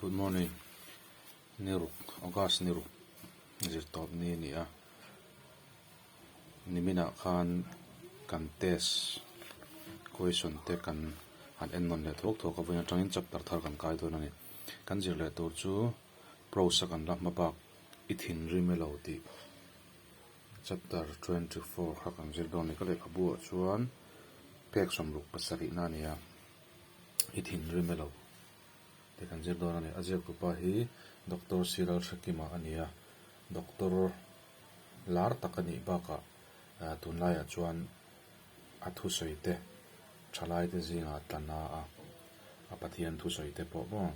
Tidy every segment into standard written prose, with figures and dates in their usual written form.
Good morning. Ni ruk, August ni ruk zirtawp ni a ni a. Niminah khan kan test question te kan han en nawn leh thuak thuak a, vawiin atangin chapter thar kan kai dawn a ni. Kan zir leh tur chu prose a kan la hma bak i thinrim elo tih chapter 24 kha kan zir dawn a ni. Ka lehkhabu ah chuan phek 67 na a ni a, i thinrim elo tih kan zir dawn a ni. A ziaktupa hi Doctor Siral Hrekima a ni a, Doctor lar tak a nih bakah tunlaiah chuan a thusawi te thalai te zingah tla na a, a Pathian thusawi te pawh maw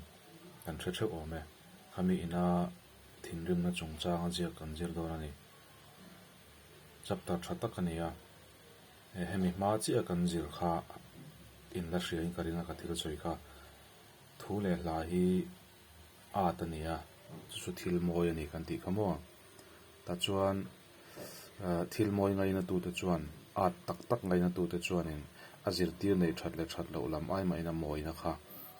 kan hre theuh awm e. Khami ina thinrimna chungchanga ziak kan zir dawn a ni. Chapter tha tak a ni a, hemi hma chiah kan zir kha in la hriain ka ring a ka thil sawi kha. Thu leh hla hi art a ni a, chu chu thil mawi a ni kan tih kha maw. Tah chuan thil mawi ngaina tute chuan art tak tak ngaina tute chuanin a zirtir neih that leh that loh lam ai mahin a mawina kha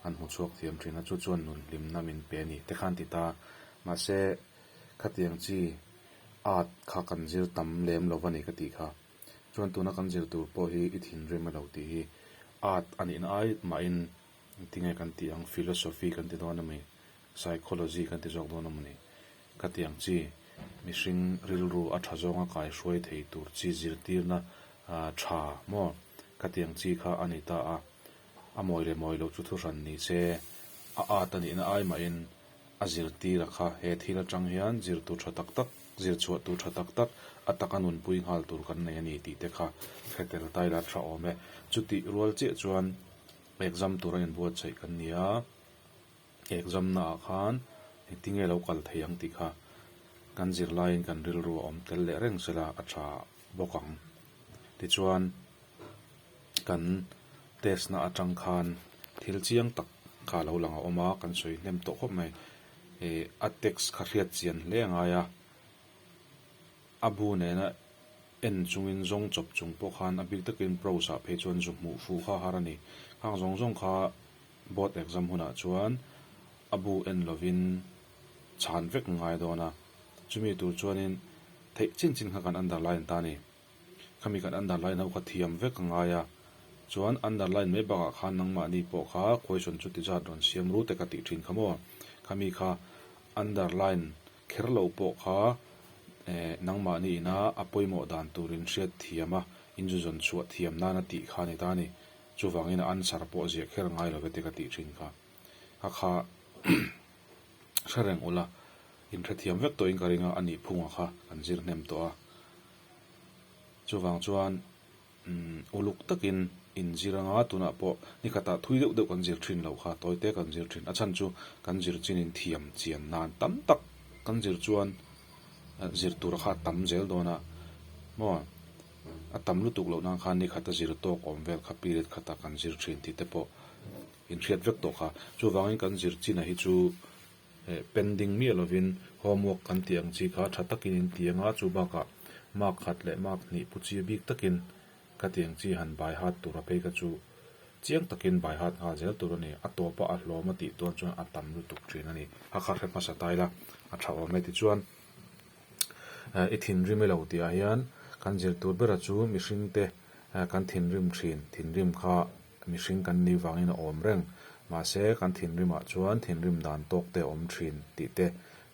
an hmu chhuak thiam thin a, chu chuan nun hlimna min pe a ni te khan ti ta. Mahse khatiang chi art kha kan zir tam lem lo va ni ka tih kha. Chuan tuna kan zir tur pawh hi i thinrim a lo tih hi art a nihna ai mahin Engtinge kan tih ang, philosophy kan ti dawn a mi, psychology kan ti zawk dawn a mawni? Ka ti ang chi, mihring rilru a tha zawnga kai hruai thei tur chi zirtirna tha maw? Ka ti ang chi kha a ni ta a, a mawi leh mawi loh chu thuhran ni se, a at a nihna ai mahin a zirtira kha he thil atang hian zir tur tha tak tak, zir chhuah tur tha tak tak, a taka nunpui nghal tur kan nei a ni tih te kha hre tel ta ila tha awm e. Chutih rual chiah chuan Exam tur a inbuatsaih kan ni a, exam naah khan engtinge lo kal thei ang tih kha kan zirlaiin kan rilru a awm tel leh reng sela a tha bawk ang. Tichuan kan test na atang khan thil chiang tak kha lo lang a awm a, kan sawi hnem tawh khawp mai. Ih a text kha hriat chian hle a ngai a, a bu nena En chungin zawng chawp chung pawh khan a bik takin prose ah phei chuan zu hmuh fuh kha har a ni. Khang zawng zawng kha board exam hunah chuan a bu en lovin chhan vek ngai dawn a. Chumi tur chuanin theih chin chin kha kan underline ta a ni. Khami kan underline ho kha thiam vek a ngai a. Chuan underline mai bakah khan nangmahni pawh kha question chu ti zat rawn siam ru te ka tih thin kha maw. Khami kha underline kher lo pawh kha nangmahni ina a pawimawh dan turin hriat thiam a, inzuzawn chhuah thiam nan a tih kha a ni ta a ni. Chuvangin a answer pawh ziah kher ngai lo vete ka tih thin kha. Ka kha hre reng ula, inhrethiam vek tawhin ka ring a, a nih phunga kha kan zir hnem tawh a. Chuvang chuan Uluk takin inzir anga tunah pawh ni khatah thui deuh deuh kan zir thin loh kha tawi te kan zir thin. A chhan chu kan zir chinin thiam chian nan tam tak kan zir chuan zir tur kha a tam zel dawn a maw a tam lutuk loh nan khan ni khata zir tawk awm vel kha period khatah kan zir thin tih te pawh inhriat vek tawh kha. Chuvangin kan zir chinah hi chu pending miah lovin homework kan tih ang chi kha tha takin in ti anga chu bakah mark khat leh mark hnih pu chi bik takin ka ti ang chi han by heart tur a phei kha chu chiang takin by heart nghal zel tur a ni. A tawpa a hlawm a tih dawn chuan a tam lutuk thin a ni. A kha hre hmasa ta ila a tha awm e tichuan i thinrim ilo tih ah hian kan zir tur bera chu mihring te kan thinrim thin thinrim kha Mihring kan nih vangin a awm reng. Mahse, kan thinrimah chuan thinrim dan tawk te a awm thin tih te,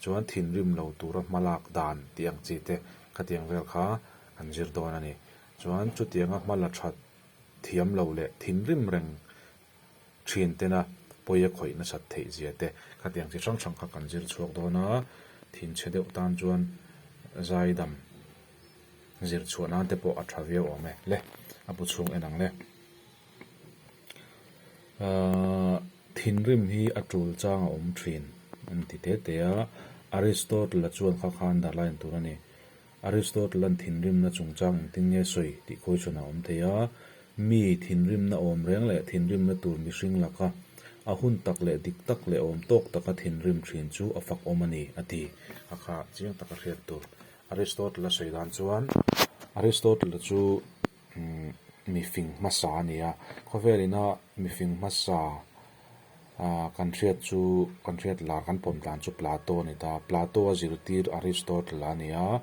chuan thinrim lo tura hma lak dan tih ang chi te khatiang vel kha kan zir dawn a ni. Chuan chutianga hma la that thiam lo leh thinrim reng thin tena pawi a khawih nasat theih zia te khatiang chi hrang hrang kha kan zir chhuak dawn a, thinchhe deuh tan chuan zaidam zir chhuah nan te pawh a tha viau awm e. Le, a bu chhung en ang le. Ahh thinrim hi a tul chang a awm thin an ti te te a, Aristotle-a chuan kha khan underline tur a ni. Aristotle-a'n thinrimna chungchang engtin nge sawi tih question a awm thei a, mi thinrimna awm reng leh thinrimna tur mihring laka a hun tak leh dik tak leh awm tawk taka thinrim thin chu a fak awm a ni a ti. A kha chiang taka hriat tur. Aristotle-a sawi dan chuan Aristotle-a chu mifing hmasa a ni a, khawvel ina mifing hmasa Ah kan hriat chu kan hriat lar kan pawm dan chu Plato a ni ta. Plato a zirtir Aristotle a ni a,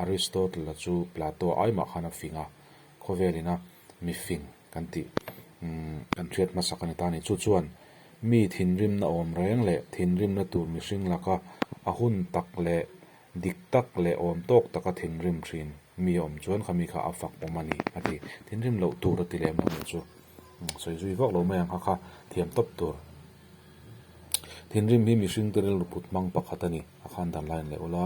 Aristotle a chu Plato ai mah khan a fing a, khawvel ina mi fing kan tih umm kan hriat hmasak a ni ta a ni. Chu chuan mi thinrimna awm reng leh thinrimna tur mihring laka a hun tak leh dik tak leh awm tawk taka thinrim thin mi a awm chuan kha mi kha a fak awm a ni a ti. Thinrim loh tur a ti lem lo nih chu. Sawi zui vak lo mai ang kha kha thiam tawp tur. Thinrim hi mihringte rilru put hmang pakhat a ni a khan dan line leh ula.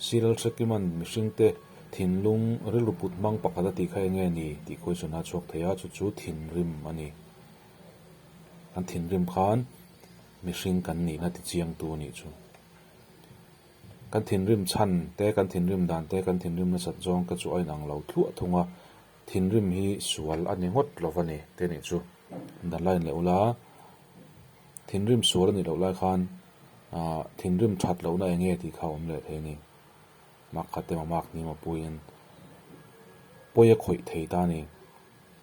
Cyril Hrekiman mihringte thinlung rilru put hmang pakhat a tih kha enge ni tih question a chhuak thei a, chu chu thinrim a ni. Kan thinrim khan mihring kan nihna tichiangtu a nih chu. Kan thinrim chhan te, kan thinrim dan te, kan thinrim nasat zawng te chu a inang lo thluah thung a. Thinrim hi sual a ni ngawt lo va ni te nih chu underline leh ula. Thinrim sual a nih loh lai khan ah thinrim that lohna eng nge tih kha a awm leh thei a ni. Mak khat emaw mak hnih emaw puiin pawi a khawih thei ta a ni.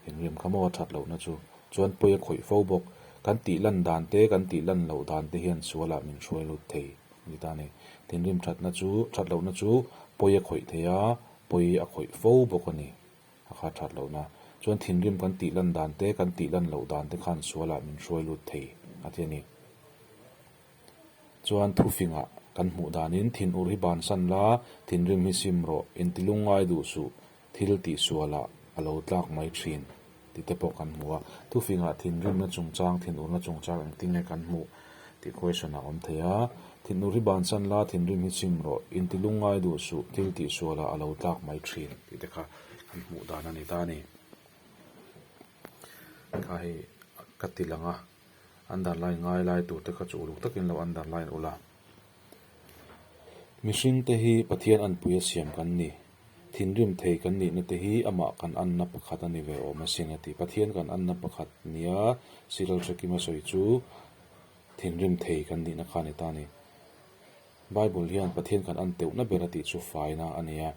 Thinrim kha maw a that lohna chu chuan pawi a khawih fo bawk. Kan tih lan dan te kan tih lan loh dan te hian sualah min hruai lut thei a ni ta a ni. Thinrim thatna chu that lohna chu pawi a khawih thei a. Pawi a khawih fo bawk a ni. A kha that lohna chuan thinrim kan tih lan dan te, kan tih lan loh dan te khan sualah min hruai lut thei a ti a ni. Chuan thufingah kan hmuh danin thinur hi bansan la, thinrim hi sim rawh, intilung ngai duh suh, thil tih sualah a lo tlak mai thin tih te pawh kan hmu a. Thufingah thinrimna chungchang, thinurna chungchang engtin nge kan hmuh tih question a awm thei a. Thinur hi bansan la, thinrim hi chim rawh, inti lungngai duh suh, thil tih sualah a lo tlak mai thin tih te kha kan hmuh dan a ni ta a ni. Kha hei ka ti lang a, underline ngai lai tur te kha chu uluk takin lo underline ula. Mihring te hi Pathian anpui a siam kan ni. Thinrim thei kan nihna te hi amah kan anna pakhat a ni ve awm asin a ti. Pathian kan anna pakhat nia Cyril Hrekima sawi chu thinrim thei kan nihna kha a ni ta a ni. Bible hian Pathian kan an teuhna ber a tih chu faina a ni a.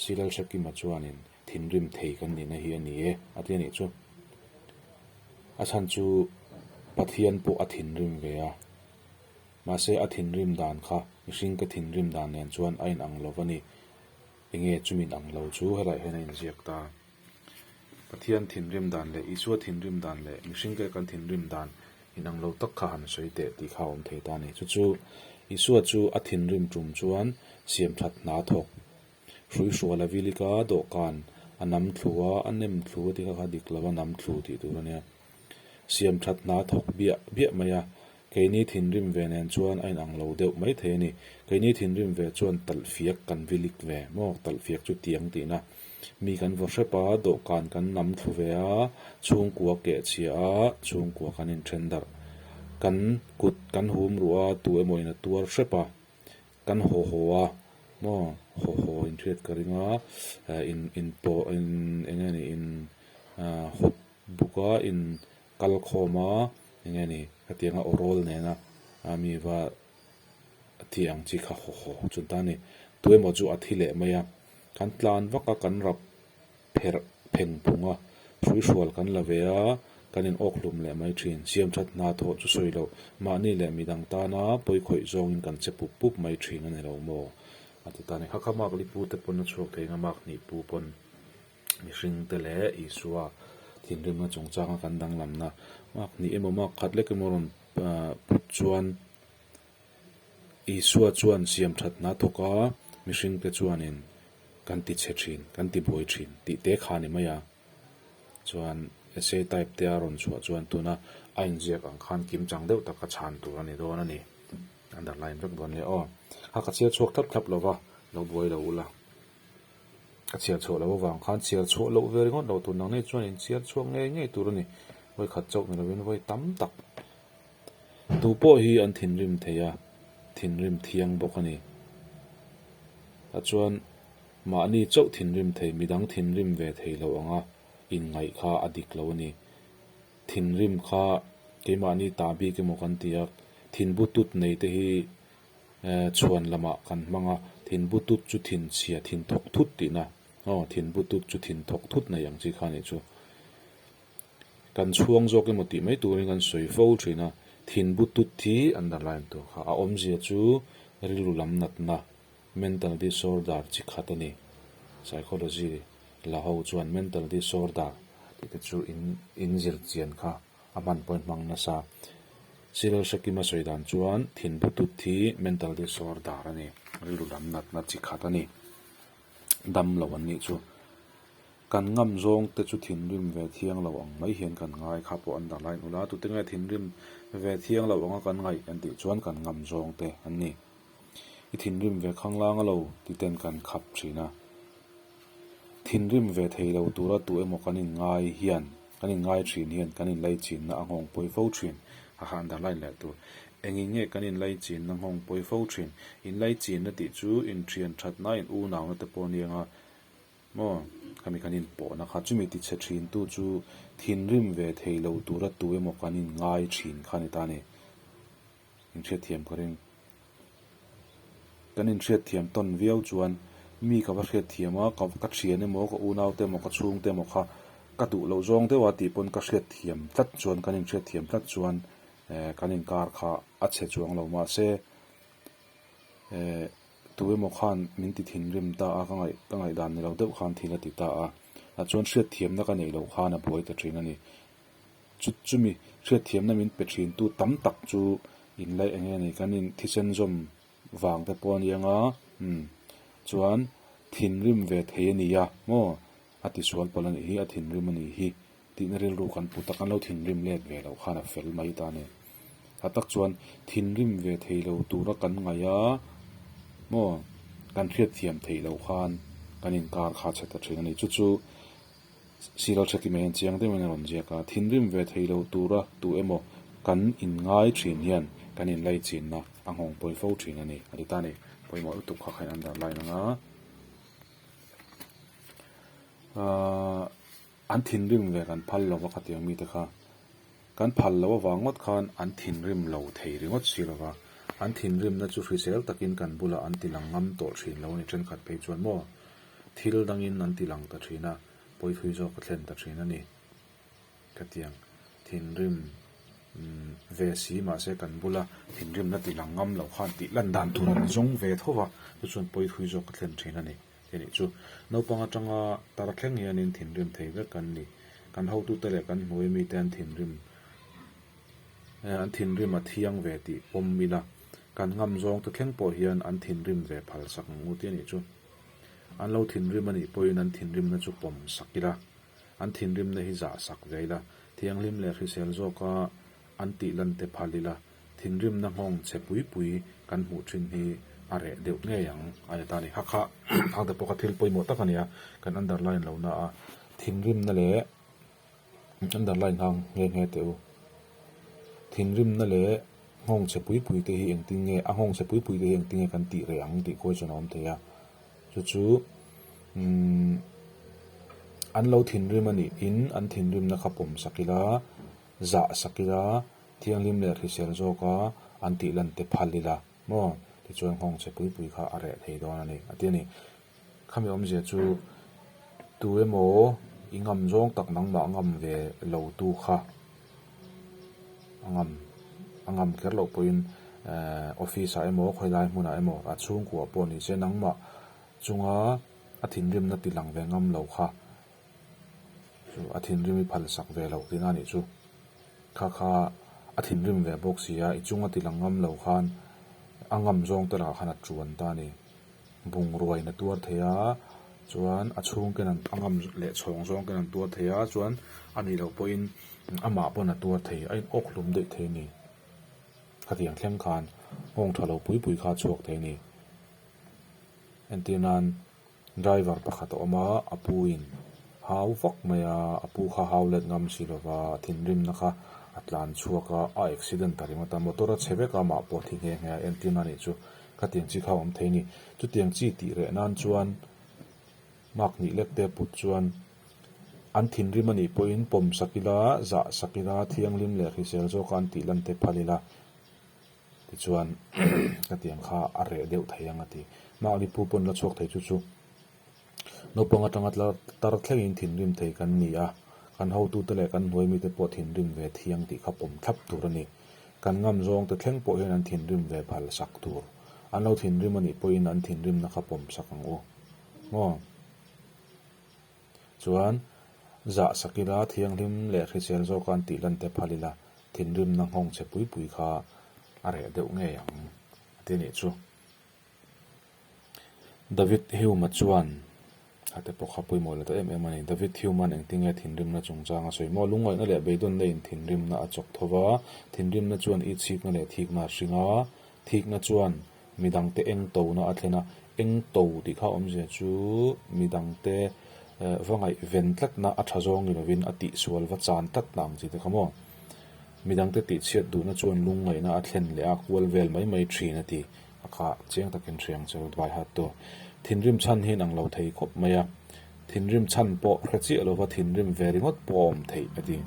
Cyril Hrekima chuanin thinrim thei kan nihna hi a ni e a ti a nih chu. A chhan chu Pathian pawh a thinrim ve a. Mahse a thinrim dan kha mihring ka thinrim dan nen chuan a inang lo va ni. Enge chumi inang lo chu helaiah hian a inziak ta. Pathian thinrim dan leh Isua thinrim dan leh mihring te kan thinrim dan inang lo tak kha han sawi teh tih kha a awm thei ta a ni. Chu chu Isua chu a thinrim tum chuan siamthat hna thawk hruihrual a vilik a, dawhkan a nam thlu a, a nem thlu a tih kha kha dik lo a nam thlu tih tur a nia. Siamthat hna thawk biah biah mai a, Keini thinrim ve nen chuan a inang lo deuh mai thei a ni. Keini thinrim ve chuan talhfiak kan vilik ve maw? Talhfiak chu tiang tihna. Mi kan vaw hrep a, dawhkan kan nam thlu ve a, chhungkua keh chhia a, chhungkua kan inthen darh. Kan kut kan hum ruh a, tu emaw in a tuar hrep a, kan haw haw a maw? Haw haw inhriat ka ring a, in in pawh in eng nge ni in hawt buk a, in kal khawm a eng nge ni hetianga aw rawl nena a mi va thi ang chi kha haw haw chu ta ni tu emaw chu a thi leh mai a kan tlan vak a kan rap pherh pheng phung a hruihrual kan la ve a kan in awk hlum leh mai thin siam that hna thawh chu sawi loh mahni leh midang tana pawi khawih zawngin kan che pup pup mai thin a ni lo maw a ti ta ni kha kha mark li pu te pawn a chhuak thei ang a mark hnih pu pawn. Mihringte leh Isua thinrimna chungchanga kan danglamna mak hnih emaw mak khat lek emaw rawn put chuan Isua chuan siam thatna a thawk a, mihringte chuanin kan ti chhe thin, kan ti buai thin tih te kha a ni mai a. Chuan essay type te a rawn chhuah chuan tuna a inziak ang khan kimchang deuh taka chhan tur a ni dawn a ni. Underline vek dawn nia aw. A ka chhiar chhuak thlap thlap lo va, lo buai lo ula. A chhiar chhuah loh avang khan chhiar chhuah loh ve ringawt loh tur nang nei chuan in chhiar chhuak ngei ngei tur a ni. Vawi khat chauh ni lovin vawi tam tak. Tu pawh hi an thinrim thei a, thinrim thiang bawk a ni. A chuan mahni chauh thinrim thei, midang thinrim ve thei lo anga inngaih kha a dik lo a ni. Thinrim kha keimahni ta bik emaw kan ti a, thinbu tut nei te hi Chhuan lamah kan hmang a, thin bu tut chu thin chhia thin thawk thut tihna aw, thin bu tut chu thin thawk thut nei ang chi kha nih chu. Kan chhuang zawk emaw tih mai turin kan sawi fo thin a, Thinbutut hi underline tur kha a awmzia chu rilru lam natna, mental disorder, chi khat a ni. Psychology la ho chuan mental disorder tih te chu in inzir chian kha a hman pawhin hmang nasa. Cyril Hrekima sawi dan chuan thinbutut hi mental disorder a ni, rilru lam natna chi khat a ni. Dam lo an nih chu. Kan ngam zawng te chu thinrim ve thiang lo ang mai hian kan ngai kha pawh an dah lai ula, tute nge thinrim ve thiang lo anga kan ngaih an tih chuan kan ngam zawng te an ni. I thinrim ve khanglang a lo ti ten kan khap thin a. Thinrim ve thei lo tura tu emaw kan inngai hian, kan inngai thin hian kan inlaichinna a nghawng pawi fo thin. Haha an dah line leh tur. Engin nge kan inlaichinna nghawng pawi fo thin? Inlaichinna tih chu inthian thatna, in unauna te pawh a ni ang a. Maw? Khami kan inpawhna kha chumi tichhe thintu chu thinrim ve thei lo tura tu emaw kan inngai thin kha a ni ta a ni. Inhriatthiam ka ring. Kan inhriatthiam tawn viau chuan mi ka va hriatthiam a, ka ka thian emaw, ka unaute emaw, ka chhungte emaw kha ka duh loh zawng deuh a tih pawn ka hriatthiam tlat chuan kan inhriatthiam tlat chuan eh kan inkar kha a chhe chuang lo. Mahse eh Tu emaw khan min ti thinrim ta a, ka ngaih ka ngaihdan ni lo deuh khan thil a ti ta a. Ah chuan hriatthiamna ka neih loh khan a buai ta thin a ni. Chu chumi hriatthiamna min pe thin tu tam tak chu inlaih eng nge ni kan in thisen zawm vang te pawh a ni ang a, umm chuan thinrim ve thei a ni a maw a ti sual palh a nih hi a thinrim a nih hi tihna rilru kan put a, kan lo thinrim let ve loh khan a fel mai ta a ni. Tha tak chuan thinrim ve thei lo tura kan ngaih a maw kan hriatthiam theih loh khan kan inkar kha chhe ta thin a ni. Chu chu Siral Hrekima hian chiang deuhin a rawn ziak a, thinrim ve thei lo tura tu emaw kan inngai thin hian kan inlaichinna a nghawng pawi fo thin a ni a ti ta a ni. Pawimawh lutuk kha kha in underline ang a. Ahh. An thinrim ve kan phal lova khatiang mite kha. Kan phal loh avang ngawt khan an thinrim lo thei ringawt si lova. An thinrimna chu hrisel takin kan bulah an tilang ngam tawh thin lo a ni thenkhat phei chuan maw thil dangin an tilang ta thin a, pawithui zawk a thlen ta thin a ni. Khatiang thinrim ve si mahse kan bula thinrimna tilang ngam loh khan tih lan dan tur an zawng ve tho va, chu chuan pawithui zawk a thlen thin a ni. Ti nih chu. Naupang atanga tar thleng hianin thinrim thei vek an ni. Kan hotute leh kan hnuai mite an thinrim an thinrim a thiang ve tih pawm ila, kan ngam zawngte thleng pawh hian an thinrim ve phal sak ang u ti a nih chu. An lo thinrim a nih pawhin an thinrimna chu pawm sak ila, an thinrimna hi zah sak ve ila, thianghlim leh hrisel zawka an tih lan te phal ila, Thinrimna nghawng che pui pui kan hmuh thin hi a reh deuh ngei ang a ni ta a ni. Hakha hangte pawh kha thil pawimawh tak a ni a, kan underline lo na a, thinrimna leh underline nghang nghe nghe teh u. Thinrimna leh nghawng che pui pui te hi engtin nge a nghawng che pui pui te hi engtin nge kan tih reh ang tih question a awm thei a, chu chu umm an lo thinrim a nih in an thinrimna kha pawm sak ila zah sak ila. Thianghlim leh hrisel zawka an tih lan te phal ila maw? Tichuan nghawng che pui pui kha a reh thei dawn a ni a ti a ni. Khami awmzia chu tu emaw i ngam zawng tak nangmah ngam ve lo tu kha a ngam a ngam kher loh pawhin eh office ah emaw khawilai hmunah emaw a chhungkua pawh ni se nangmah chunga a thinrimna ti lang ve ngam lo kha chu a thinrim i phal sak ve loh tihna a nih chu. Kha kha a thinrim ve bawk si a, i chunga ti lang ngam lo khan a ngam zawng te lakah khan a tuan ta a ni. Bungruain a tuar thei a, chuan a chhung ken a ngam leh chhawng zawng ken an tuar thei a, chuan a nih loh pawhin amah pawn a tuar thei, a in awk hlum daih thei a ni. Khatiang thleng khan nghawng tha lo pui pui kha a chhuak thei a ni. Entir nan Driver pakhat a awm a, a pu in hau vak mai a, a pu kha hau let ngam si lova a thinrimna kha a tlan chhuak a, a accident ta ringawt a, motor a chhe vek a, amah pawh a thi nghe nghe a, entirna nih chu khatiang chi kha a awm thei a ni. Chutiang chi tih reh nan chuan mark hnih lek te put chuan an thinrim a nih pawhin pawm sak ila, zah sak ila, thianghlim leh hrisel zawka an tih lan te phal ila. Tichuan khatiang kha a reh deuh thei ang a ti. Mahni pu pawn la chhuak thei chu chu naupang atanga tar thlengin thinrim thei kan ni a, kan hotute leh kan hnuai mite pawh thinrim ve thiang tih kha pawm thlap tur a ni. Kan ngam zawng te thleng pawh hian an thinrim ve phal sak tur. An lo thinrim a nih pawhin an thinrimna kha pawm sak ang u. Maw? Chuan, zah sak ila, thianghlim leh hrisel zawka an tih lan te phal ila, thinrimna nghawng che pui pui kha a reh deuh ngei ang a ti nih chu. David Hume-a chuan, a te pawh kha pawimawh lo ta em em a ni, David Hume-a'n engtinge thinrimna chungchang a sawi maw? Lungngaihna leh beidawnna in thinrimna a chawk tho va, thinrimna chuan i chhikna leh thikna a hring a, thikna chuan midangte eng tona a thlen a, eng to tih kha awmzia chu midangte va ngaihven tlatna a tha zawng ni lovin a tihsual va chan tlatna ang chi te kha maw? Midangte tihchhiat duhna chuan lungngaihna a thlen leh a kual vel mai mai thin a ti. A kha chiang takin hriang chu vai hat tu. Thinrim chhan hi inang lo thei khawp mai a. Thinrim chhan pawh hre chiah lova thinrim ve ringawt pawh a awm theih a ti.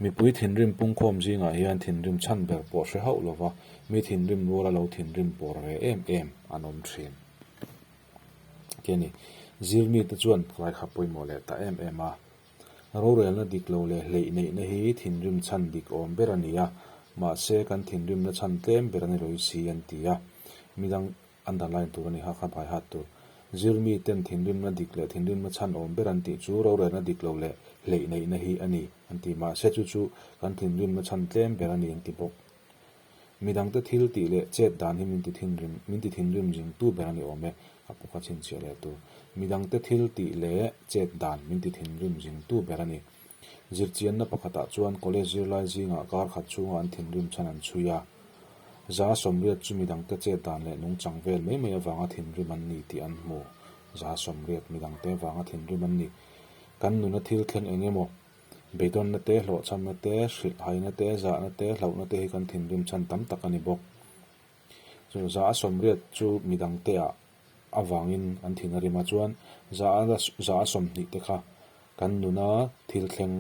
Mipui thinrim pungkhawm zingah hian thinrim chhan ber pawh hre hauh lova mi thinrim ruala lo thinrim pawr ve em em an awm thin. Ti a ni. Zirmite chuan vai kha pawimawh leh ta em em a. Rorelna dik lo leh hleih neihna hi thinrim chhan dik awm ber a ni a, mahse kan thinrimna chhan tlem ber a ni lawih si an ti a. Midang underline tur a ni kha kha bhai hat tur. Zirmi ten thinrimna dik leh thinrimna chhan awm ber an tih chu rorelna dik lo leh hleih neihna hi a ni an ti. Mahse chu chu kan thinrimna chhan tlem ber a ni an ti bawk. Midangte thil tih leh chet dan hi min ti thinrim, min ti thinrim zingtu ber a ni awm e, a pawh kha chhinchhiah leh tur. Midangte thil tih leh chet dan min ti thinrim zingtu ber a ni. Zirchianna pakhatah chuan college zirlai zingah kar khat chhunga an thinrim chhan an chhui a. 180 chu midangte chet dan leh nungchang vel mai mai avanga thinrim an ni tih an hmu. 180 midangte avanga thinrim an ni. Kan nuna thil thleng eng emaw? Beidawnna te, hlawhchhamna te, hrilhhaina te, zahna te, hlauhna te hi kan thinrim chhan tam tak a ni bawk. Chu 180 chu midangte ah avangin an thin a rim a, chuan 120 te kha kan nuna thil thleng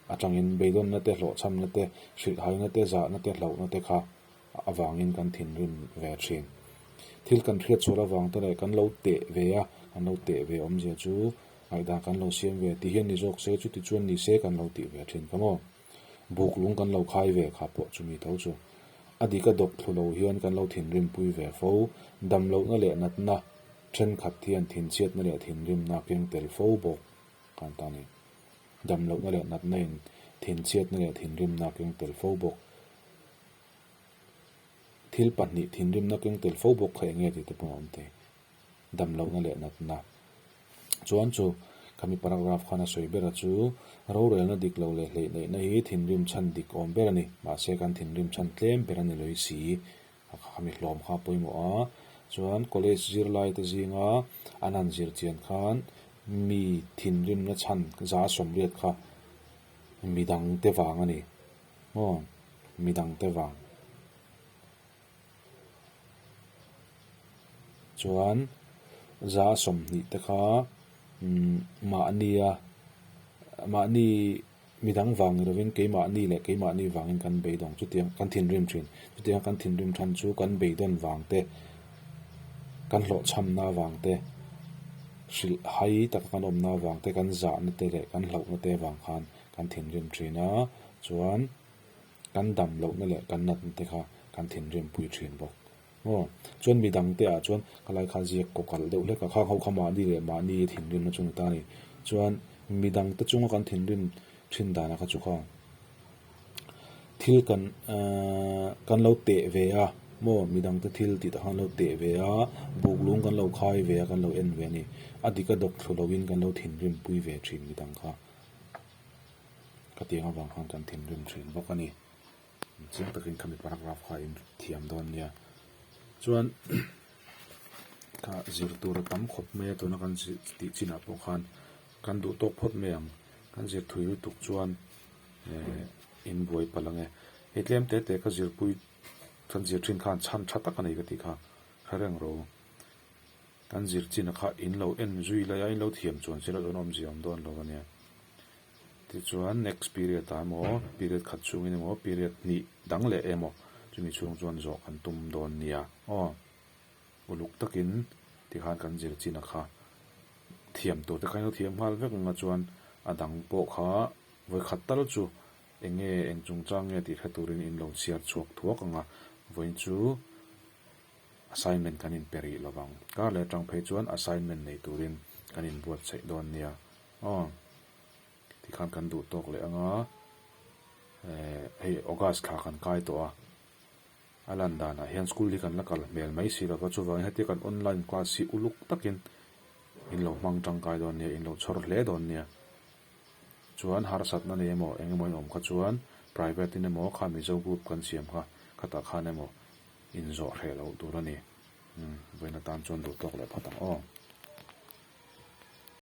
atangin beidawnna te, hlawhchhamna te, hrilhhaina te, zahna te, hlauhna te kha avangin kan thinrim ve thin. Thil kan hriat chhuah avang te leh kan lo teh ve a, kan lo teh ve awmzia chu ngaihdan kan lo siam ve tih hian ni zawk se, chuti chuan ni se kan lo tih ve thin ka maw? Buk lung kan lo khai ve kha pawh chumi tho chu. A dik a dawk thlu lo hian kan lo thinrim pui ve fo, damlohna leh natna thenkhat hian thinchhiatna leh thinrimna keng tel fo bawk kan ta ni. Damlohna leh natna in thinchhiatna leh thinrimna keng tel fo bawk. Thil pahnih thinrimna keng tel fo bawk kha eng nge tih te pawh a awm thei. Damlohna leh natna. Chuan chu khami paragraph khan a sawi ber a chu rorelna dik lo leh hleih neihna hi thinrim chhan dik awm ber a ni. Mahse kan thinrim chhan tlem ber a ni lawih si. A khami hlawm kha a pawimawh a. Chuan college zirlai te zinga an han zir chian khan mi thinrimna chhan 180 kha midang te vang a ni. Aw, midang te vang. Chuan 120 te kha mahnia mahni midang vang ni lovin keimahni leh keimahni vangin kan beidawng chutiang kan thinrim thin. Chutianga kan thinrim than chu kan beidawn vang te, kan hlawhchhamna vang te, hrilh hai taka kan awmna vang te, kan zahna te leh kan hlauhna te vang khan kan thinrim thin a, chuan kan dam lohna leh kan natna te kha kan thinrim pui thin bawk. Aw, chuan midang te ah chuan khalai kha ziak kaw kalh deuh hlek a, khang ho kha mahni leh mahni thinrimna chu ni ta a ni. Chuan midang te chunga kan thinrim thin dan a kha chu kha thil kan ehh kan lo teh ve a maw midang te thil tih te khan lo teh ve a, buk lung kan lo khai ve a kan lo en ve a ni. A dik a dawk thlu lo in kan lo thinrim pui ve thin midang kha. Ka tiang avang khan kan thinrim thin bawk a ni. Chiang takin khami paragraph kha in thiam dawn nia. Chuan kha zir tur a tam khawp mai a tuna kan tih chinah pawh khan kan duh tawk phawt mai ang. Kan zir thui lutuk chuan eh in buai palh ang e. Hei tlem te te ka zirpui kan zir thin khan chhan tha tak a nei ka tih kha hre reng ro. Kan zir chin a kha in lo en zui lai a in lo thiam chuan silo chuan awmzia awm dawn lo a nia. Tichuan next period ah emaw period khat chhungin emaw period hnih dang leh emaw chumi chhung chuan zawh kan tum dawn nia aw. Uluk takin tikhan kan zir chin a kha thiam tur te kha in lo thiam nghal vek ang a chuan a dang pawh kha vawikhat tal chu. Eng nge, eng chungchang nge tih hre turin in lo chhiar chhuak thuak ang a, vawiin chu assignment kan inpe rih lo vang. Kar leh atang phei chuan assignment nei turin kan inbuatsaih dawn nia. Aw, tikhan kan duh tawk leh ang a, eh, hei August thla kan kai tawh a, a lan danah hian school hi kan la kal hmel mai si lova, chuvangin hetia kan online class hi uluk takin in lo hmang tangkai dawn nia, in lo chhawr hle dawn nia. Chuan harsatna nei emaw eng emaw in awm kha chuan private in emaw kha Mizo group kan siam kha khatah khan emaw in zawh hreh loh tur a ni. Umm, vawiin atan chuan duh tawk leh phawt ang aw.